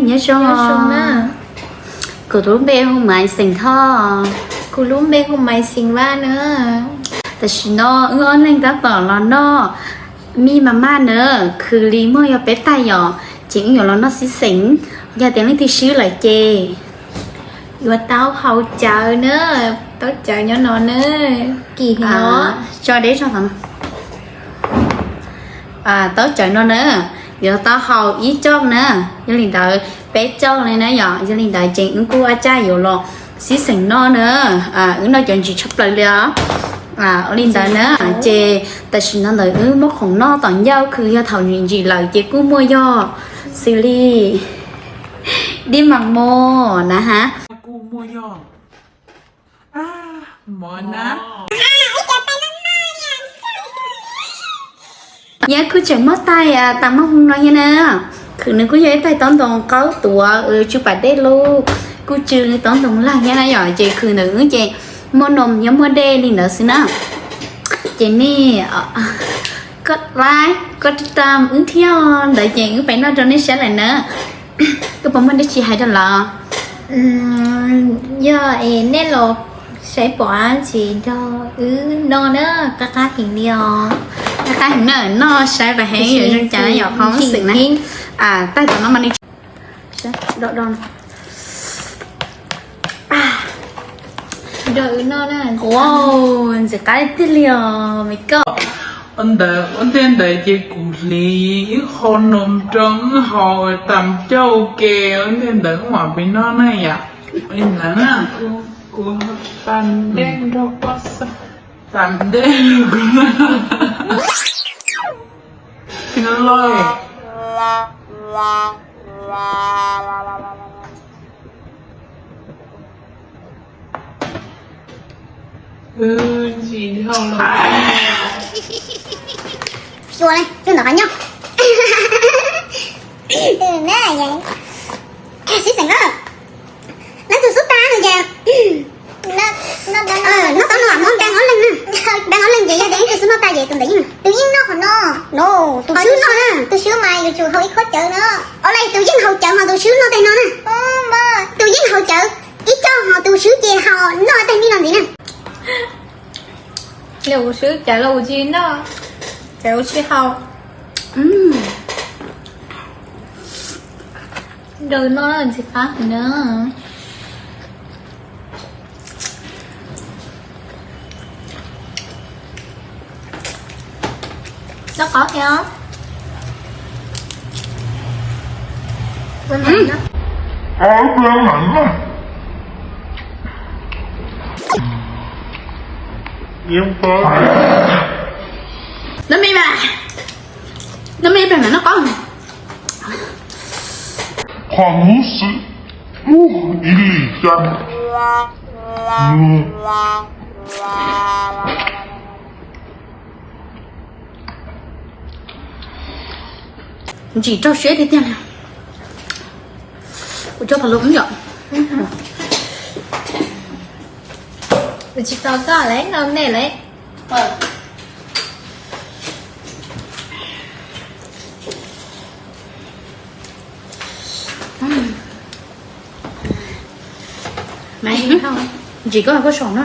Nyob zoo. Kuv lub npe hu Maiv Xeem Thoj. Kuv lub npe hu Maiv Xeem Vaj na. Tam sim no wb ob leeg tab tom los noj mij ma maj na, khwv li muag yog peb tag yom, ces wb yuav los noj xib xeem. Yog tias leej twg swb lawm ces yuav tau haus cawv na, taub cawv nyob no na, kim no. Tso deb tso tod. Taub cawv no na, yuav tau haus ib coj na, yog li ntawd peb coj li na yom, yog li ntawd ces wb kuj a caj yuav los xib xeem noj na. Wb noj cov ntsim tshaj plaws li os. Ua li ntawd na, ces tam sim no ntawd wb muab khoom noj tom ncauj khwv, yog thaum ntsim ntsim lawm ces kuj muaj yog xws li dib mas mos na ha. Nyob kuj tseem muaj tais tas maj hoo no thiab na. Khwv nws kuj yog ib tais taub ntoo qaub tuav tsw pas dej lauj, kuj tsw taub ntoo lawm thiab na yom, ces khwv ntawd wb ces muaj nom thiab muaj dej li ntawd xwb na. Ces nej koj laib koj tam wb thiab ntawd ces wb pais noj rau nej saib lawm na. Koj puas muaj dab tsi hais rau lawv? Yog es nej los saib pom dab tsi nrog wb noj na, qab qab heev li os. Qab qab heev na, noj saib pab heev yuav zoo cas yom, qhov xwm na. Tais tom no mas nws nrog wb noj na. Ntxim qab tiag li os me koj. Ntawd ua ntej ntawd ces kuv hliv ib qho nom rau wb haus tas coj ua ke, ua ntej ntawd wb mam pib noj na yom. Li ntawd na, kuv tas dej nrog koj, tas dej nrog koj. Xyuas li, xyuas ntawm qhov nyob. Xib xeem na, leej twg xub tag no ces, noj tau no muab npeej ob leeg na. Npeej ob leeg ces yog tias leej twg xub noj tag ces tus ntawd yeej, tus yeej noj qhov no. No, tus swb noj na, tus swb mas yuav tsum haus ib khob cawv no. Ua li tus yeej haus cawv ho tus swb noj tais no na. Tus yeej haus cawv ib co ho tus swb ces haus noj tais mij no ntxiv na. Yog tus swb cawv los ua tsis noj, cawv ua tsis haus. Nrog noj ntxim qab na. Noj qab thiab. Noj me mas, noj me pem mas noj qab. Qhov hnub xwb, ib lim cas. Ntsim raug siab tiag tiag li. Kuv coj qhov lus yom. Kuv tsis tau koj lawm, no nej lawm. Ntsim koj, koj saum no.